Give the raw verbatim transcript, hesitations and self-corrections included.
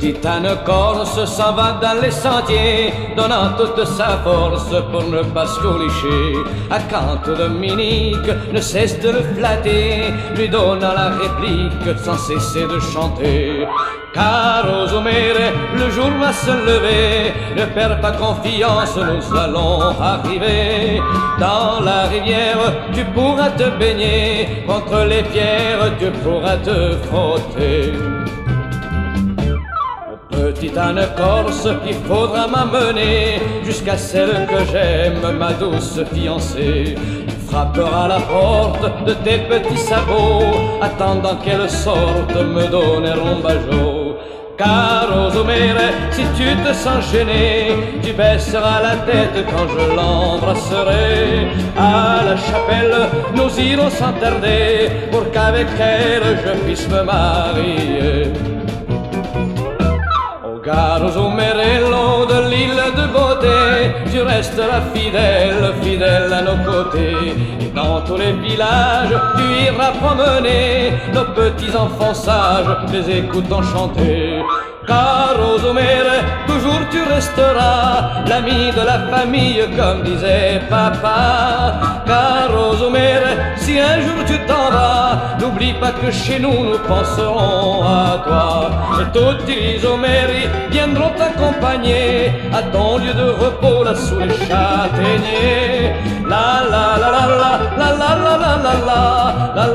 Titane corse s'en va dans les sentiers, donnant toute sa force pour ne pas se coulicher. À quand Dominique ne cesse de le flatter, lui donnant la réplique sans cesser de chanter. Caro Zumere, le jour va se lever, ne perds pas confiance, nous allons arriver. Dans la rivière, tu pourras te baigner, contre les pierres, tu pourras te frotter. Petite âne corse, il faudra m'amener jusqu'à celle que j'aime, ma douce fiancée. Tu frapperas la porte de tes petits sabots, attendant qu'elle sorte me donner un bajot. Caro Zumere, si tu te sens gêné, tu baisseras la tête quand je l'embrasserai. À la chapelle, nous irons sans tarder, pour qu'avec elle je puisse me marier. Ô caro zumerellu de l'île de beauté, tu resteras fidèle, fidèle à nos côtés. Et dans tous les villages, tu iras promener nos petits enfants sages, les écoutant chanter. Caro zumere, toujours tu resteras l'ami de la famille, comme disait papa. Caro zumere, si un jour tu t'en vas, n'oublie pas que chez nous, nous penserons à toi. Et tous les zumeri viendront t'accompagner à ton lieu de repos, là sous les châtaigniers. La la la la la la la la la la la.